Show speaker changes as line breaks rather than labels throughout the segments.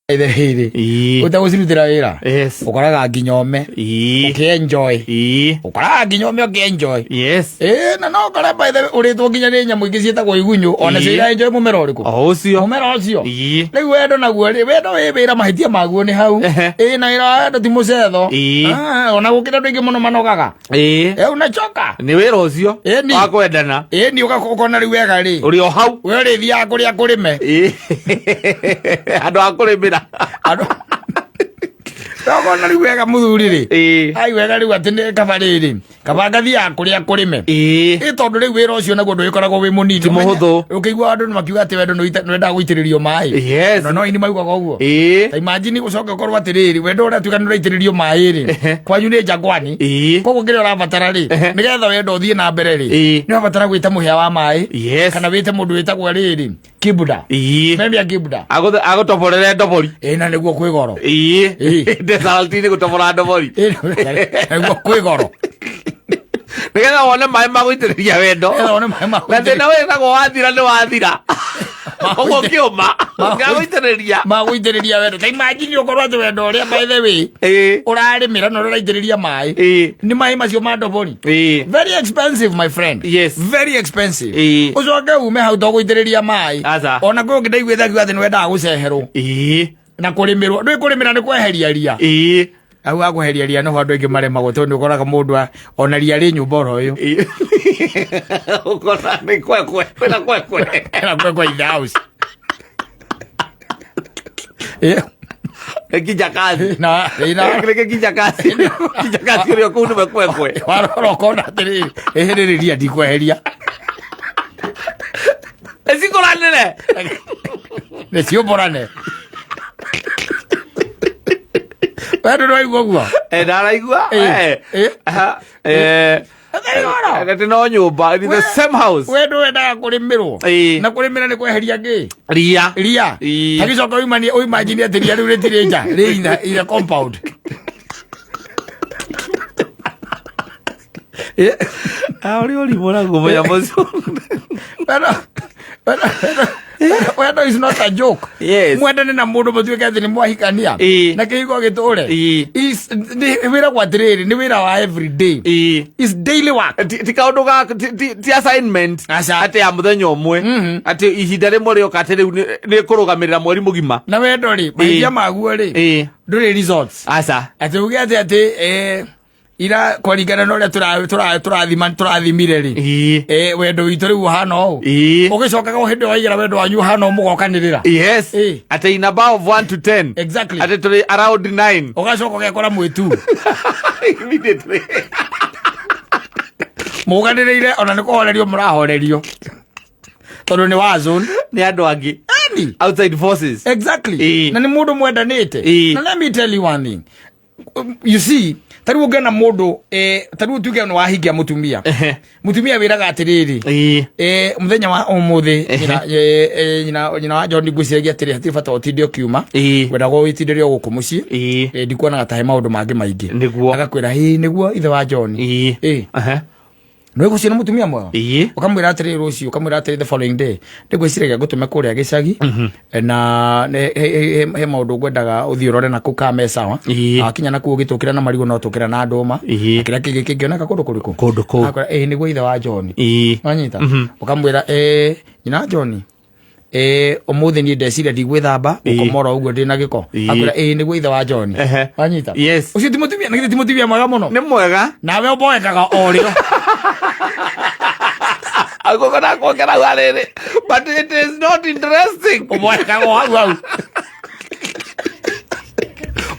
Ithe ũtagũcirutĩra wĩra ũkoraga nginya ũme ũkĩenjoy, ũkoraga nginya ũme ũkĩenjoy. Ĩĩ, na no ũkore by the way ũrĩtwo nginya nĩ nyamũ ingĩ ciĩtagwo igunyũ, ona cio iraenjoy mũmera ũrĩkũ?
O ũcio.
Mũmera ũcio. Rĩu wendo naguo rĩ, wendo wĩ wĩra, mahĩtia maguo nĩ hau. Ĩĩ, na wĩra wa wendo ti mũcetho. Ah, ona gũkĩra andũ aingĩ mũno manogaga. Eh, unachoka.
Nĩ wĩra ũcio
Ĩni.
wa kwendana.
Ĩni ũkona rĩu wega rĩ,
ũrĩ o hau.
We ũrĩthiaga kũrĩa kũrĩme.
Andũ a kũrĩmĩra.
Andũ ũkona rĩu wega mũthuri rĩ, ai wega rĩu atĩ nĩ kaba rĩrĩ, kaba ngathiaga kũrĩa kũrĩme. Ĩ tondũ rĩu wĩra ũcio naguo ndũgĩkoragwo wĩ mũnini.
Ti mũhũthũ.
Ũkĩigua andũ nĩ makiuga atĩ wendo nĩ wendaga gũitĩrĩrio maĩ. Na no ini maugaga ũguo. Ta imagine ũcoke ũkorwo atĩrĩrĩ, wendo ũrĩa tuĩka nĩ ũraitĩrĩrio maĩ rĩ, kwanyu nĩ njangwani. Koguo kĩrĩa ũrabatara rĩ, nĩgetha wendo ũthiĩ na mbere rĩ, nĩ ũrabatara gwĩta mũhĩa wa maĩ kana wĩte mũndũ wĩtagwo rĩrĩ kibuda. Memia kibuda.
Agũtoborere ndobori.
Ĩ, na nĩguo kwĩ goro.
Desaltini gũtobora ndobori.
Ĩ, nĩguo kwĩ goro.
Nĩgetha wone maĩ ma gũitĩrĩria wendo.
Nĩgetha wone maĩ ma
Na thĩna wĩtagwo wathira nĩ wathira, ũguo kĩũma gagũitĩrĩria.
Ma gũitĩrĩria wendo. Ta imagine ũkorwo atĩ wendo ũrĩa, by the way, ũrarĩmĩra na ũraitĩrĩria maĩ nĩ maĩ macio ma ndobori. Very expensive, my friend. Very expensive. Ũcoke ume hau to gũitĩrĩria maĩ.
Aca.
Ona kwĩ ũngĩ ndaiguĩte akiuga atĩ nĩ wendaga gũceherwo na kũrĩmĩrwo. Ndũĩ kũrĩmĩra nĩ kweheria ria. Hau ha kweheria ria noho andũ aingĩ maremagwo, tondũ nĩ ũkoraga mũndũ ona ria rĩ nyũmba oro ũyũ.
Ũkona nĩ kwekwe, kwĩna kwekwe.
Ena kwekwe in the house.
Nĩ kijakazi.
Na ĩna
Nĩ kijakazi, kijakazi ũrĩa kũu nĩwe kwekwe.
Warora ũkona atĩrĩrĩ, ĩhĩrĩrĩ ria ndikweheria.
Ĩcikũranĩre.
Nĩ ciũmbũrane. We ndũrĩ waigua ũguo?
Ndaraigua. Aha, atĩ no nyũmba in the same house.
We ndwendaga kũrĩmĩrwo? Na kũrĩmĩra nĩ kweheria ngĩ?
Ria.
Ria. Agĩcoka ũimanie ũimagine atĩ ria rĩu rĩtirĩ nja, rĩ in a compound.
Ũrĩ ũrimũ naguo mũnyamũ ũcio.
Wendo is not a joke. Mwendane na mũndũ mũtuĩke atĩ nĩ mwahikania na kĩhiko gĩtũre. Nĩ wĩragwo atĩrĩrĩ, nĩ wĩra wa every day. Is daily work.
Ti kaũndũ ga ti assignment.
Aca.
Atĩ ya mũthenya ũmwe, atĩ ihinda rĩmwe rĩoka atĩ rĩu nĩ kũrũgamĩrĩra mweri mũgima.
Na wendo rĩ, mahĩtia maguo rĩ, ndũrĩ results.
Aca.
Atĩ uge atĩ ira kwaringana na ũrĩa tũrathima tũrathimire rĩ, wendo witũ rĩu ũhana ũũ. Ũgĩcokaga o hĩndĩ waigĩra wendo wanyu ũhana ũũ, mũgokanĩrĩra.
Atĩ in above 1 to 10. Atĩ tũrĩ around 9.
Ũgacoka ũgekora mwĩtu.
Immediately.
Mũganĩrĩire ona nĩ kũhorerio mũrahorerio tondũ nĩ wa zone.
Nĩ andũ angĩ.
Eni.
Outside forces.
Exactly. Na nĩ mũndũ mwendanĩte. Na let me tell you one thing. You see, ta rĩu ũngĩona mũndũ, ta rĩu tuge nĩ wahingia mũtumia, mũtumia wĩraga atĩrĩrĩ, mũthenya wa ũmũthĩ nyina wa John ngwĩciragia atĩrĩ, hatirĩ bata ũtinde ũkiuma, ngwendaga wĩtindĩre o gũkũ mũciĩ. Ndikuonaga ta he maũndũ mangĩ maingĩ. Agakwĩra ĩĩ nĩguo ithe wa John. Nĩ gũcio nĩ mũtumia mwega. Ũkamwĩra atĩrĩ rũciũ, ũkamwĩra atĩrĩ the following day, ndĩgwĩciragia ngũtũme kũrĩa gĩcagi na he maũndũ ngwendaga ũthiĩ ũrore na kũu kana me sawa. Akinya na kũu ũgĩtũkĩra na marigũ no tũkĩra na ndũma. Na kĩrĩa kĩngĩ kĩngĩoneka kũndũ kũrĩkũ?
Kũndũ kũu.
Akwĩra ĩĩ nĩguo ithe wa John. Wanyita? Ũkamwĩra nyina wa John, ũmũthĩ niĩ ndeciria ndigwĩthamba, gũkoma oro ũguo ndĩna gĩko. Akwĩra ĩĩ nĩguo ithe wa John. Wanyita? Ũcio ti mũtumia, na githĩ ti mũtumia mwega mũno?
Nĩ mwega.
Nawe ũmboekaga o rĩo.
Agũkona kuongera hau arĩrĩ, but it is not interesting.
Ũmboekaga o hau hau,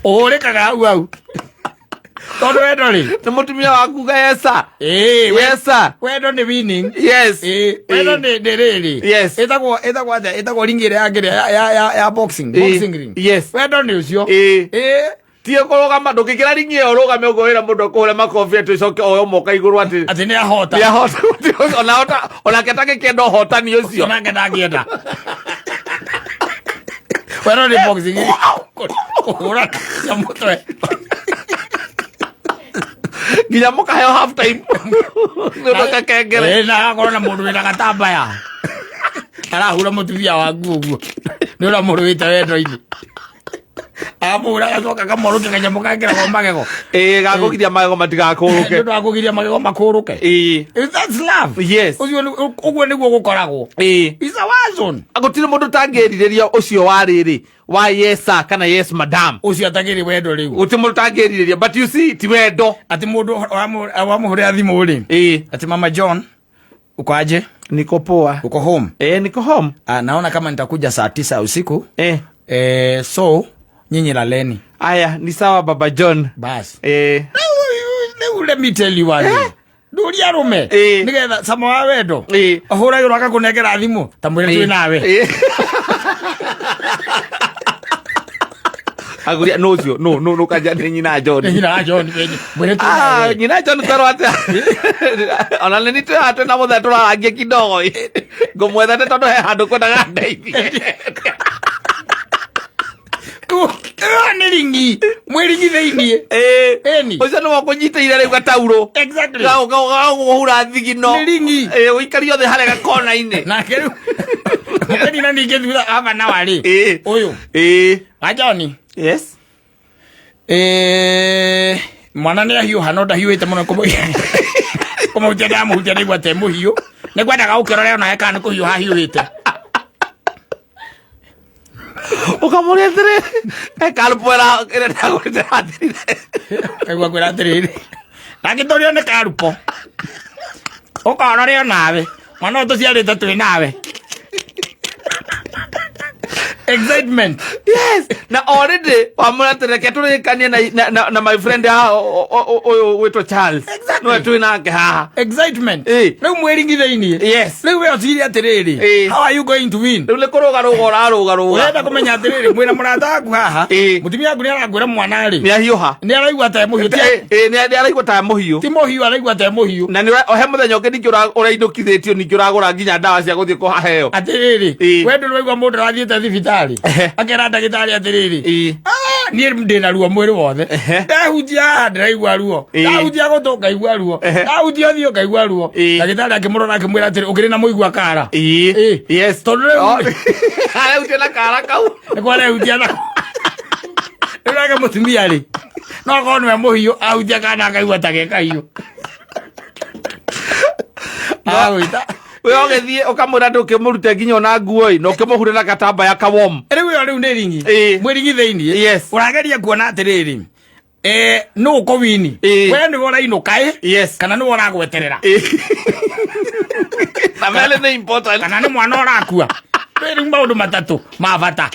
ũhũrĩkaga hau hau tondũ wendo rĩ,
Nĩ mũtumia waku ga yesa.
Ĩĩ,
Yesa.
Wendo nĩ winning.
Ĩĩ,
wendo nĩ rĩrĩ, ĩtagwo atĩa, ĩtagwo ringi ĩrĩa ya kĩrĩa ya boxing, boxing ring. Wendo nĩ ũcio. Ĩĩ.
Tie kũrũgama, ndũngĩkĩra ringi ĩyo ũrũgame ũguo wĩra mũndũ akũhũre makobi atĩ ũcoke oyo moka igũrũ atĩ
atĩ nĩ ahota.
Nĩ ahota. Ona onake atangĩkĩenda ũhotani ũcio.
Onake ndangĩenda. Wendo nĩ boxing, kũhũra cia mũtwe.
Nginya mũkaheo half time nĩ ũndũ kakengere.
Ĩĩ, na agakorwo na mũndũ wĩna gatambaya arahura mũtumia waku ũguo. Nĩ ũramũrũĩte wendo-inĩ. Amũhũra agacoka akamorũkia kanyamũ kangĩragwo magego.
Ĩĩ, gakũgiria magego matigakũrũke.
Nĩ ũndũ wa kũgiria magego makũrũke.
Ĩĩ.
That's love.
Yes.
Ũcio ũguo nĩguo gũkoragwo.
Ĩĩ.
It's a war zone.
Gũtirĩ mũndũ ũtangĩrirĩria ũcio wa rĩrĩ wa yes sir kana yes madam.
Ũcio atagĩrĩ wendo rĩu.
Gũtirĩ mũndũ ũtangĩrirĩria, but you see, ti wendo.
Atĩ mũndũ wamũhũrĩra thimũ rĩ.
Ĩĩ.
Atĩ Mama John, uko aje?
Niko poa.
Uko home?
Eh, niko home.
Ah, naona kama nitakuja saa 9 usiku.
Eh.
So nyinyi laleni.
Aya, ni sawa Baba John.
Bas.
Eh.
Rĩu let me tell you one thing. Ndũria arũme.
Eh.
Nĩgetha cama wa wendo.
Eh.
Ahũragĩrwo agakũnengera thimũ ta mwĩre twĩ nawe.
Eh. Aguria no ũcio no no no kanja nĩ nyina John.
Nĩ nyina wa John mwĩre twĩ
Ah,
nawe.
nyina John twarwo atĩa? Ona nĩ nitwe haha twĩna mũthenya tũrarangia kidogo. Ngũmwethete tondũ he handũ kwendaga ndeithie.
Ĩyo nĩ ringi. Mwĩ ringi thĩiniĩ.
Ĩĩ.
Ĩni.
Ũcio nĩwe ũkũnyitĩire rĩu gataurũ.
Exactly.
Gagũkũhura thigino.
Nĩ ringi.
Ĩĩ, ũikario thĩ harĩa gakona-inĩ.
Nake rĩu mũkenina ningĩ thutha haba na warĩ.
Ĩĩ.
Ũyũ.
Ĩĩ.
Wa John.
Yes.
Mwana nĩ ahiũha no ndahiũhĩte mũno kũmũhutia ndamũhutia ndaigua te mũhiũ. Nĩ ngwendaga ũkĩrore onawe kana nĩ kũhiũha ahiũhĩte.
Ũkamũria atĩrĩrĩ, he karupo ĩrĩa ndagũrĩte yathirire.
Kaigua kwĩra atĩrĩrĩ, ndangĩtũrio nĩ karupo. Ũkarore onawe. Mwana ũyũ tũciarĩte twĩ nawe. Excitement.
Yes. Na already wamwĩra atĩ reke tũrĩkanie na my friend haha ũyũ gwĩtwo Charles.
Exactly.
Nĩwe twĩ nake haha.
Excitement.
Ĩĩ.
Rĩu mwĩringi thĩiniĩ.
Yes.
Rĩu we ũcirie atĩrĩrĩ.
Ĩĩ.
How are you going to win?
Rĩu nĩ kũrũgarũga ũrarũgarũga.
Ũrenda kũmenya atĩrĩrĩ mwĩna mũrata waku haha.
Ĩĩ.
Mũtumia waku nĩ arakwĩra mwana rĩ.
Nĩ ahiũha.
Nĩ araigua ta e mũhiũ.
Ĩĩ, nĩ araigua ta e mũhiũ.
Ti mũhiũ araigua ta e mũhiũ.
Na nĩ he mũthenya ũngĩ ningĩ ũrainũkithĩtio ningĩ ũragũra nginya ndawa cia gũthiĩ kũhaheo.
Atĩrĩrĩ.
Ĩĩ.
We ndũrĩ waigua mũndũ arathiĩte thibitarĩ.
Ehe.
Akera ndagĩtarĩ atĩrĩrĩ.
Ĩĩ.
Niĩ ndĩna ruo mwĩrĩ wothe.
Ehe.
Ndahutia haha ndĩraigua ruo.
Ĩĩ.
Ndahutia gũtũ ngaigua ruo.
Ehe.
Ndahutia ũthiũ ngaigua ruo.
Ĩĩ.
Ndagĩtarĩ akĩmũrora akĩmwĩra atĩrĩ ũkĩrĩ na mũigua kara.
Ĩĩ.
Ĩĩ.
Yes.
Tondũ rĩu
Oh. Arahutia na kara kau.
nĩkuo arehutia nako. Rĩu nake mũtumia rĩ no akorwo nĩwe mũhiũ ahutia kana akaigua ta ge kahiũ. Agwĩta.
We ũgĩthiĩ ũkamwĩra ndũkĩmũrute nginya ona nguo ĩ na ũkĩmũhure na gatambaya ka warm.
Rĩu ĩyo rĩu nĩ ringi.
Ĩĩ.
Mwĩ ringi thĩiniĩ.
Yes.
Ũrageria kuona atĩrĩrĩ. Nũ ũkũwini.
Ĩĩ.
We nĩwe ũrainũka ĩ.
Yes.
Kana nĩwe ũragweterera.
Ĩĩ. Na merĩ nĩ important.
Kana nĩ mwana ũrakua. Rĩu maũndũ matatũ ma bata.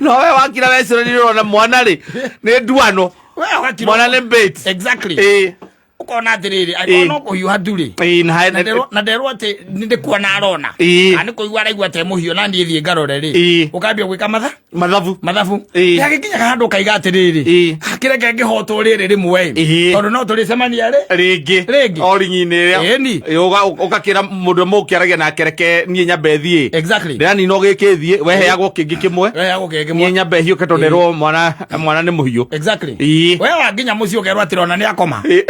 No we wakira wecũrania ũrona mwana rĩ nĩ nduano.
We ũgakira.
Mwana nĩ bait.
Exactly.
Ĩĩ.
Ũkona atĩrĩrĩ
Ĩĩ.
angĩkorwo no kũhiũha tu rĩ.
Ĩĩ, na
Na nderwo atĩ nĩ ndĩkuona arona.
Ĩĩ.
Kana nĩ kũigua araigua ta e mũhiũ na niĩ thiĩ ngarore rĩ.
Ĩĩ.
Ũkambia gwĩka matha.
Mathabu.
Mathabu.
Ĩĩ.
Gagĩkinyaga handũ ũkaiga atĩrĩrĩ.
Ĩĩ.
Kĩreke ngĩhotwo rĩrĩ rĩmwe ĩ.
Ĩĩ.
Tondũ no tũrĩcemania rĩ.
Rĩngĩ.
Rĩngĩ.
O ringi-inĩ rĩrĩa.
Ĩni.
Ĩĩ, ũgakĩra mũndũ ũmwe ũkĩaragia nake reke niĩ nyambe thiĩ.
Exactly.
Ndĩranina o gĩkĩ thiĩ, weheagwo kĩngĩ kĩmwe.
Weheagwo kĩngĩ
Niĩ
kĩmwe.
nyambe hiũke tondũ nderwo mwana nĩ mũhiũ.
Exactly.
Ĩĩ.
We wa nginya mũciĩ ũkerwo atĩrĩ ona nĩ akoma.
Ĩĩ.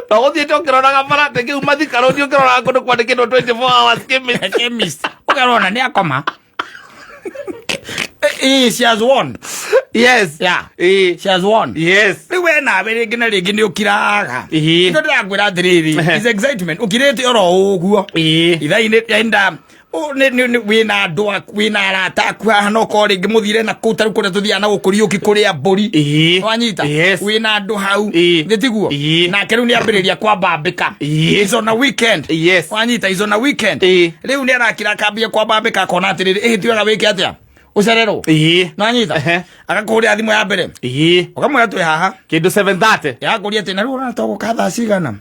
Na ũthiĩte ũkĩroraga bara atĩ kĩu mathika rũciũ ũkĩroraga kũndũ kwandĩkĩtwo 24 hours chemist.
Chemist. Ũkerwo ona nĩ akoma. Ĩĩ, she has won.
Yes.
Yeah.
Ĩĩ.
She has won.
Yes.
Rĩu we nawe rĩngĩ na rĩngĩ nĩ ũkiraga.
Ĩĩ.
Nĩkĩo ndĩrakwĩra atĩrĩrĩ,
Ehe.
is excitement. Ũkirĩte oro ũguo.
Ĩĩ.
Ithaa-inĩ enda wĩna andũ aku, wĩna arata aku haha no korwo rĩngĩ mũthire na kũu tarĩu kũrĩa tũthiaga na gũkũ Kariũki kũrĩa mbũri.
Ĩĩ.
Wanyita?
Yes.
Wĩna andũ hau.
Ĩĩ.
Nĩ tiguo?
Ĩĩ.
Nake rĩu nĩ ambĩrĩria kwambambĩka.
Ĩĩ.
Is on a weekend.
Yes.
Wanyita is on a weekend.
Ĩĩ.
Rĩu nĩ arakira akambia kwambambĩka akona atĩrĩrĩ, ĩhĩ ti wega wĩke atĩa? Ũcererwo.
Ĩĩ.
Nĩwanyita?
Ehe.
Agakũhũrĩra thimũ ya mbere.
Ĩĩ.
Ũkamwĩra twĩ haha.
Kĩndũ 7:30.
Yakũria atĩ na rĩu ũrona tũgũka thaa cigana?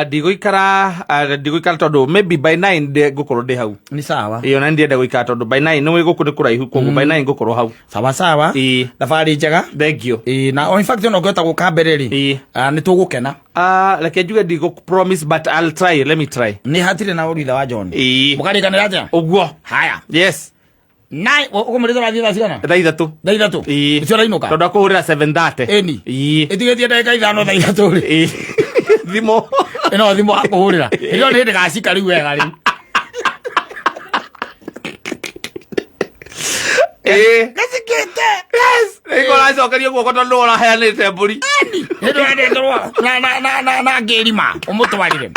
Ndigũikara tondũ maybe by 9 ngũkorwo ndĩ hau.
Nĩ sawa.
Ĩĩ, ona ndienda gũikara tondũ by 9 nĩ gũkũ nĩ kũraihu koguo by 9 ngũkorwo hau.
Sawa sawa.
Ĩĩ.
Thabarĩ njega.
Thank you.
Ĩĩ, na in fact ona ũngĩhota gũka mbere rĩ.
Ĩĩ.
Nĩ tũgũkena.
Reke njuge ndigũ promise but I'll try. Let me try.
Nĩ hatirĩ na ũru ithe wa John.
Ĩĩ.
Mũkarĩkanĩra atĩa?
Ũguo.
Haya.
Yes.
Nine, ũkũmũrĩte ũrathiĩ thaa cigana?
Thaa ithatũ.
Thaa ithatũ?
Ĩĩ.
Nĩcio ũrainũka?
Tondũ akũhũrĩra 7:30.
Ĩni.
Ĩĩ.
Ĩtigĩtie ndagĩka ithano thaa ithatũ rĩ.
Ĩĩ. Thimũ.
Ĩno thimũ akũhũrĩra ĩyo nĩ ndĩgacika rĩu wega rĩu.
Ĩĩ.
Gacikĩte.
Yes. Nĩguo ũracokerio guoko tondũ nĩwe ũraheanĩte mbũri.
Hĩndĩ wendetwo na na na na na ngĩrima ũmũtwarire.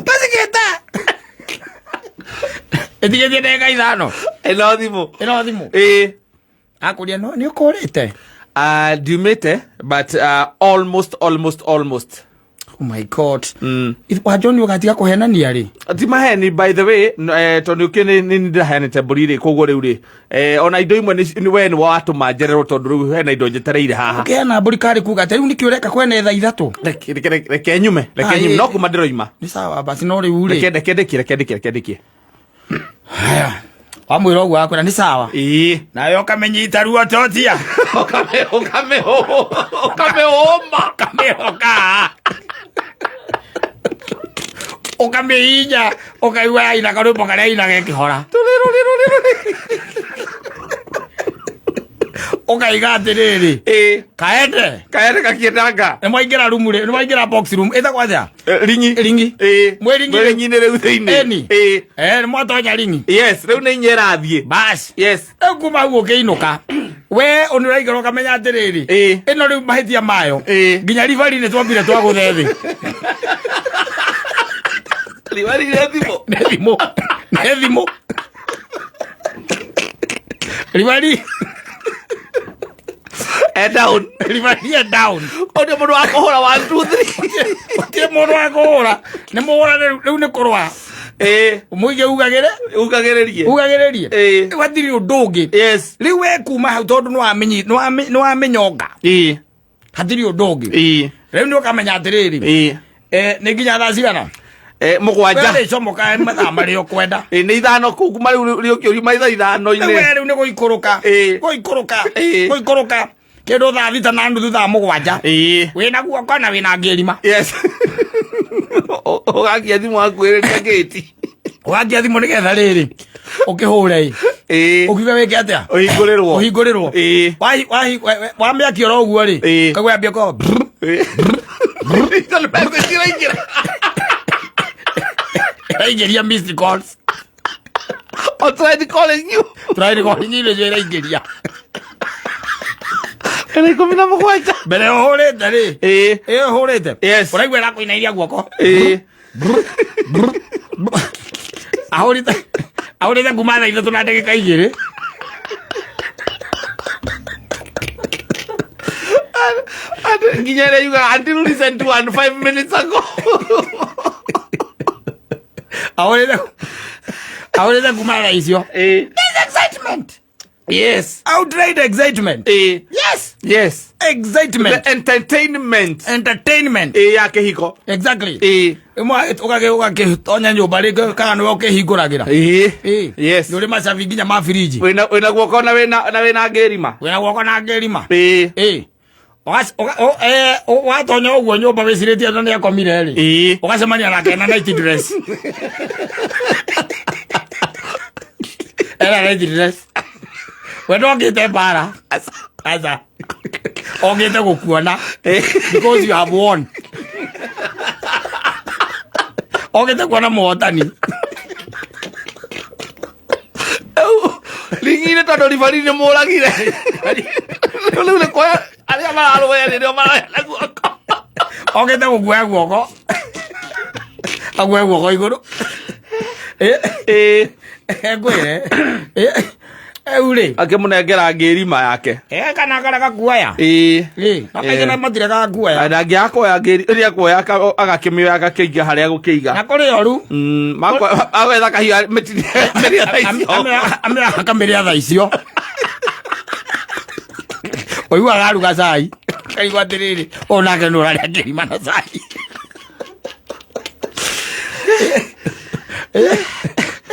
Gacikĩte. Ĩtigĩtie ndagĩka 5.
Ĩno thimũ.
Ĩno thimũ.
Ĩĩ.
Akũria no nĩ ũkũrĩte.
Ndiumĩte but almost almost almost.
Oh my God. Wa John ũgatiga kũhenania rĩ.
Ti maheni, by the way, tondũ ũkĩ nĩ ndĩraheanĩte mbũri rĩ, koguo rĩu rĩ, ona indo imwe nĩ we nĩ watũma njererwo tondũ rĩu hena indo njetereire haha.
Ũkĩheana mbũri karĩ kuga atĩ rĩu nĩkĩ ũreka kwene thaa 3?
Reke nyume, reke nyume, no kuma ndĩroima.
Nĩ sawa basi, no rĩu rĩ.
Reke ndĩkie, reke ndĩkie, reke ndĩkie.
Haya. Wamwĩra ũguo akwĩra nĩ sawa.
Ĩĩ.
Nawe ũkamĩnyita ruo totia.
Ũkamĩhũma.
Ũkamĩhoka. Ũkamĩhinya ũkaigua yaina karwĩmbo karĩa ainaga ĩkĩhora. Ũkaiga atĩrĩrĩ.
Ĩĩ.
Kaende.
Kaende gakiendanga.
Nĩ mwaingĩra rumu rĩ, nĩ mwaingĩra box room. Ĩtagwo atĩa?
Ringi.
Ringi.
Ĩĩ.
Mwĩ ringi
Mwĩ ringi-inĩ rĩu thĩinĩ.
Ĩni.
Ĩĩ.
Nĩ mwatonya ringi.
Yes, rĩu nĩ inya ĩrathiĩ.
Bas.
Yes.
Rĩu kuma hau ũkĩinũka we ũnĩ ũraigara ũkamenya atĩrĩrĩ,
Ĩĩ.
ĩno rĩu mahĩtia mayo
Ĩĩ.
nginya ribari nĩ twambire twagũthe thĩ.
Ribari nĩ thimũ.
Nĩ thimũ. Nĩ thimũ. Ribari.
E down.
Ribari e down.
Ũndũ mũndũ wa kũhũra 1 2 3.
Ũtirĩ mũndũ wa kũhũra. Nĩ mũhũra rĩu nĩ kũrũa.
Ĩĩ.
Mũige ugagĩre.
Ugagĩrĩrie.
Ugagĩrĩrie.
Ĩĩ.
Rĩu hatirĩ ũndũ ũngĩ.
Yes.
Rĩu we kuma hau tondũ nĩ wamenyonga.
Ĩĩ.
Hatirĩ ũndũ ũngĩ.
Ĩĩ.
Rĩu nĩ ũkamenya atĩrĩrĩ.
Ĩĩ.
Nĩ nginya thaa cigana?
7.
We rĩcomoka mathaa marĩa ũkwenda.
Ĩĩ, nĩ 5 kũu kuma rĩu rĩũkĩũria ithaa ithano-inĩ.
Rĩu we rĩu nĩ gũikũrũka.
Ĩĩ.
Gũikũrũka.
Ĩĩ.
Gũikũrũka. Kĩndũ thaa 6:30 thaa 7.
Ĩĩ.
Wĩna guoko na wĩna ngĩrima.
Yes. Ũgakia thimũ wakuhĩrĩria gĩti.
Ũgakia thimũ nĩgetha rĩrĩ ũkĩhũre ĩ.
Ĩĩ.
Ũkiuga wĩke atĩa?
Ũhingũrĩrwo.
Ũhingũrĩrwo.
Ĩĩ.
Wamĩakia oro ũguo rĩ.
Ĩĩ.
Kaigua yambia kũga brr.
Ĩĩ. Icio nĩ message iraingĩra.
Ĩraingĩria missed calls.
I tried calling you.
Tried calling you nĩcio ĩraingĩria.
Kana 17.
Mbere ũhũrĩte rĩ.
Ĩĩ.
Ĩĩ ũhũrĩte.
Yes.
Ũraigua ĩrakũinainia guoko.
Ĩĩ.
Ahũrĩte kuma thaa 3 na ndagĩka 2.
Nginya ĩrĩa yugaga until recent one 5 minutes ago.
Ahũrĩte kuma thaa icio.
Ĩĩ.
There's excitement.
Yes.
Outright excitement.
Ĩĩ.
Yes.
Yes.
Excitement.
The entertainment.
Entertainment.
Ĩĩ ya kĩhiko.
Exactly.
Ĩĩ.
Ĩmwe ũgagĩtonya nyũmba rĩngĩ kana nĩwe ũkĩhingũragĩra.
Ĩĩ.
Ĩĩ.
Yes.
Nĩ ũrĩ macabi nginya ma firiji.
Wĩna guoko na wĩna ngĩrima.
Wĩna guoko na ngĩrima.
Ĩĩ.
Ĩĩ. Watonya ũguo nyũmba wĩcirĩtie na nĩakomire rĩ.
Ĩĩ.
Ũgacemania nake na night dress. Ena night dress. We ndokĩte mbara. Aca. Okĩte gũkuona. Because you have won. Okĩte kuona mũhotani.
Ring'ine tondũ ribari nĩ mũragire. Rĩu nĩ kuoya arĩa mararũa nĩo maroya na guoko.
Okĩte gũkuoya guoko. Aguoya guoko igũrũ.
Ĩĩ.
Ngwĩre. Rĩu rĩ.
Akĩmũnengera ngĩrima yake.
Kana karĩa gakuoya.
Ĩĩ.
Ĩĩ. No kaingĩ na matirĩ gakuoya.
Na angĩaga ngĩri rĩrĩa kuoya agakĩmĩoya agakĩiga harĩa gũkĩiga.
Na kũrĩ oru.
Agwetha kahiũ mĩtinie thaa icio.
Akamĩrĩa thaa icio. Ũiguaga aruga cai. Kaigua atĩrĩrĩ, ũyũ nake nĩ ũrarĩa ngĩrima na cai.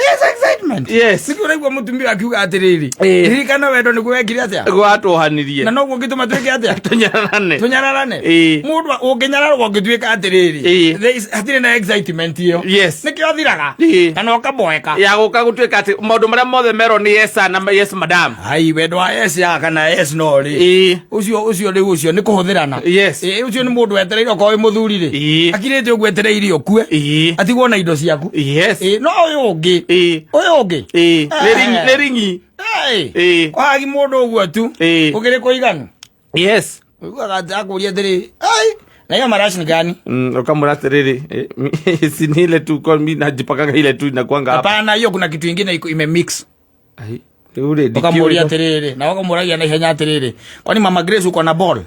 Yes, excitement. Excitement.
Yes.
Nĩkĩo ũraigua mũtumia akiuga atĩrĩrĩ,
Ĩĩ.
ririkana wendo nĩguo wekire atĩa
Gwatwohanirie.
na noguo ũngĩtũma twĩke atĩa,
Tũnyararane.
tũnyararane.
Ĩĩ.
Mũndũ ũngĩnyararwo ũngĩtuĩka atĩrĩrĩ,
Ĩĩ.
there is- hatirĩ na excitement ĩyo.
Yes.
Nĩkĩo thiraga
Ĩĩ.
kana ũkaboeka.
Ya gũka gũtuĩka atĩ maũndũ marĩa mothe merwo nĩ yes sir na yes madam.
Hai, wendo wa yes ya kana yes no rĩ,
Ĩĩ.
ũcio rĩu ũcio nĩ kũhũthĩrana.
Yes.
Ĩĩ, ũcio nĩ mũndũ wetereire okorwo wĩ mũthuri rĩ,
Ĩĩ.
akirĩte ũguo etereire ũkue,
Ĩĩ.
atigwo na indo ciaku.
Yes.
Ĩĩ, no ũyũ ũngĩ,
Ĩĩ.
ũyũ ũngĩ.
Ĩĩ. Nĩ ringi, nĩ ringi.
Ĩĩ.
Ĩĩ.
Kwagi mũndũ ũguo tu.
Ĩĩ.
Ũkĩrĩ kũiganu.
Yes.
Ũiguaga atĩ akũria atĩrĩ, ai, na hiyo marashi ni gani?
Ukamwĩra atĩrĩrĩ, si ni ile tu kwa mimi najipakaga ile tu inakuanga hapa.
Hapana, hiyo kuna kitu ingine iko imemix.
Ai, rĩu rĩ, ndikĩũĩ.
Ukamũria atĩrĩrĩ, na ũkamũragia na ihenya atĩrĩrĩ, kwani Mama Grace uko na ball?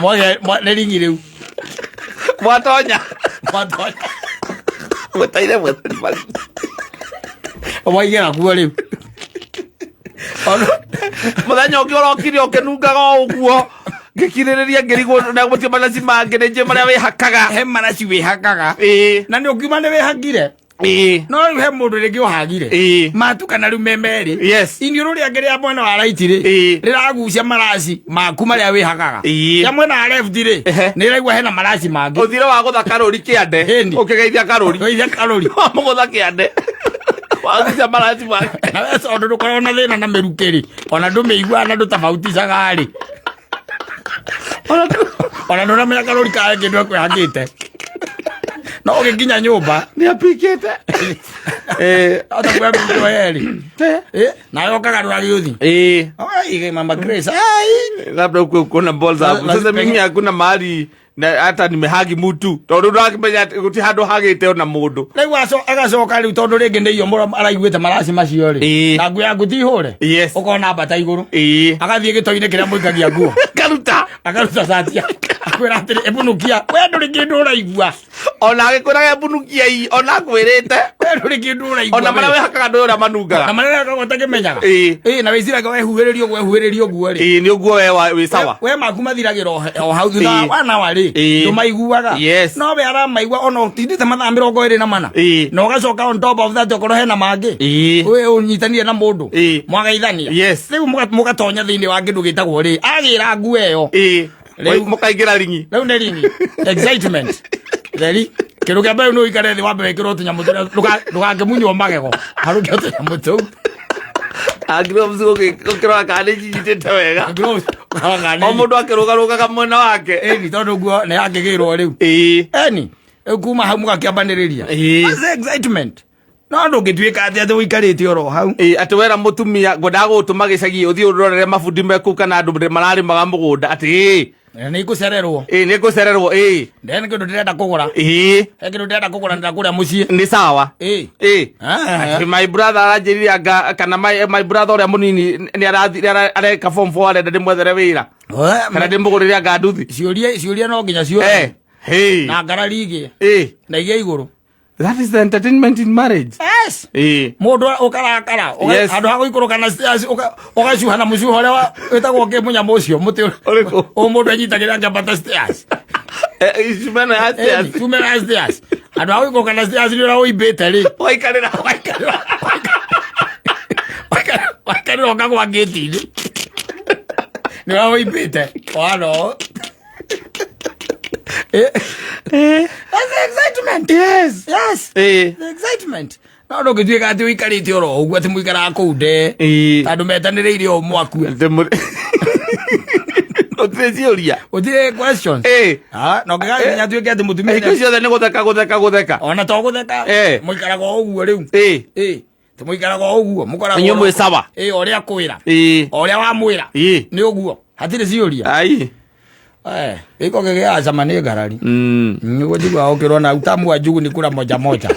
Mwage nĩ ringi rĩu.
Mwatonya.
Mwatonya.
Mwetaire mwethari mari.
Waigĩra kuo rĩu.
Mũthenya ũngĩ ũrokire ũkĩnungaga o ũguo, ngĩkirĩrĩria ngĩrigwo na gũtirĩ maraci mangĩ nĩ njũĩ marĩa wĩhakaga.
He maraci wĩhakaga.
Ĩĩ.
Na nĩ ũkiuma nĩ wĩhakire.
Ĩĩ.
No rĩu he mũndũ rĩngĩ ũhagire.
Ĩĩ.
Matukana rĩu me merĩ.
Yes.
Iniũrũ rĩake rĩa mwena wa right rĩ,
Ĩĩ.
rĩragucia maraci maku marĩa wĩhakaga.
Ĩĩ.
Rĩa mwena wa left rĩ,
Ehe.
nĩ ĩraigua hena maraci mangĩ.
Ũthire wa gũtha karũri kĩande.
Ĩni.
Ũkĩgeithia karũri.
Geithia karũri.
Wamũgũtha kĩande. Wagucia maraci make.
Na we tondũ ndũkoragwo na thĩna na mĩrukĩ rĩ, ona ndũmĩiguaga na ndũtabauticaga rĩ, ona ndũramenya karũri kae kĩndũ ekwĩhakĩte, no ũgĩkinya nyũmba
Nĩ apikĩte.
ota kuya mĩrukĩ werĩ. Nawe ũkagarũra gĩũthi.
Ĩĩ.
Oi, Mama Grace, ai.
Labda huko kuna balls hapo. Sasa mimi hakuna mahali na hata nimehagi mutu tondu ndakimenya guti handu hagite ona mundu.
Rĩu agacoka rĩu tondũ rĩngĩ nĩ iyo araiguĩte maraci macio rĩ,
Ĩĩ.
na nguo yaku ti hũre,
Yes.
ũkona mbata igũrũ,
Ĩĩ.
agathiĩ gĩto-inĩ kĩrĩa mũikagia nguo,
karuta,
akaruta cati, akwĩra atĩrĩ, ĩbunukia, we ndũrĩ kĩndũ ũraigua.
Ona agikwiraga mbunukia i ona akwirite.
We ndũrĩ kĩndũ ũraigua.
Ona maria
we.
wehakaga ndũĩ ũrĩa
Na
manungaga.
marĩa wekaga ũtakĩmenyaga.
Ĩĩ.
Ĩĩ, na wĩciraga wehuhĩrĩria ũguo, wehuhĩrĩria ũguo rĩ,
Ĩĩ, nĩ ũguo we wĩ sawa.
We maku mathiragĩra o hau thutha
Ĩĩ.
wa wanawa rĩ,
Ĩĩ.
ndũmaiguaga.
Yes.
No we aramaigua ona ũtindĩte mathaa 24.
Ĩĩ.
Na ũgacoka on top of that okorwo hena mangĩ,
Ĩĩ.
we ũnyitanire na mũndũ,
Ĩĩ.
mwagaithania.
Yes.
Rĩu mũgatonya thĩinĩ wa kĩndũ gĩtagwo rĩ, agĩra nguo ĩyo.
Ĩĩ.
Rĩu-
Mũkaingĩra ringi.
Rĩu nĩ ringi excitement theri. Kĩndũ kĩa mbere nĩ ũikare thĩ wambe wĩkĩrwo tũnyamũ tũrĩa ndũgakĩmunywo magego, harũkio tũnyamũ tũu.
Gloves ũkĩrora kana nĩ cinyitĩte wega.
Gloves, ũkarora
O mũndũ akĩrũgarũgaga mwena wake.
Ĩni, tondũ nguo nĩ yakĩgĩrwo rĩu.
Ĩĩ.
Eni rĩu kuma hau mũgakĩambanĩrĩria.
Ĩĩ.
That's the excitement. No ndũngĩtuĩka atĩ ũikarĩte oro hau.
Ĩĩ, atĩ wera mũtumia ngwendaga gũgũtũma gĩcagi ũthiĩ ũrorere mabundi meku kana andũ mararĩmaga mũgũnda atĩ ĩĩ.
Nĩ ikũcererwo.
Ĩĩ, nĩ ngũcererwo, ĩĩ.
Ndene kĩndũ ndĩrenda kũgũra.
Ĩĩ.
He kĩndũ ndĩrenda kũgũra ndĩra kũrĩa mũciĩ.
Nĩ sawa.
Ĩĩ.
Ĩĩ.
Ah.
Atĩ my brother aranjĩrire anga kana my brother ũrĩa mũnini nĩ areka form 4, arenda ndĩmwethere wĩra kana ndĩmũgũrĩre anga nduthi.
Ciũria no nginya ciũria.
Eh, hey.
Na ngarari igĩe.
Ĩĩ.
Na igĩe igũrũ.
That is the entertainment in marriage.
Yes.
Ĩĩ.
Mũndũ ũkarakara
Yes.
handũ ha gũikũrũka na stairs, ũgacuha na mũcuha ũrĩa wĩtagwo kĩ mũnyamũ ũcio mũtĩ
Ũrĩkũ?
Ũ mũndũ anyitagĩrĩra akĩambata stairs.
Icumeno ya stairs.
Ĩni, cumera ya stairs. Handũ ha gũikũrũka na stairs nĩ ũrĩa ũimbĩte rĩ.
Waikarĩra.
Waikarĩra ũkagwa ngĩti-inĩ. Nĩ ũrĩa ũimbĩte. Wano. That's the excitement.
Yes.
Yes. The excitement. No ndũngĩtuĩka atĩ ũikarĩte oro ũguo atĩ mũikaraga kũu nde.
Ĩĩ.
Tondũ metanĩrĩire o mwakue.
Gũtirĩ ciũria.
Gũtirĩ questions.
Ĩĩ.
Ah, na ũngĩgakinya tuĩke atĩ mũtumia
Hingo ciothe nĩ gũtheka gũtheka gũtheka.
Ona to gũtheka.
Eh.
Mũikaraga o ũguo rĩu.
Ĩĩ.
Ĩĩ. Tũmũikaraga o ũguo. Mũkoragwo
Inyuĩ mwĩ sawa.
Ĩĩ, o ũrĩa kwĩra.
Ĩĩ.
O ũrĩa wamwĩra.
Ĩĩ.
Nĩ ũguo. Hatirĩ ciũria.
Ai.
Gĩko gĩgĩaga cama nĩ ngarari. Nĩguo njiguaga ũkĩrwo na utamu wa njugu ni kula moja moja.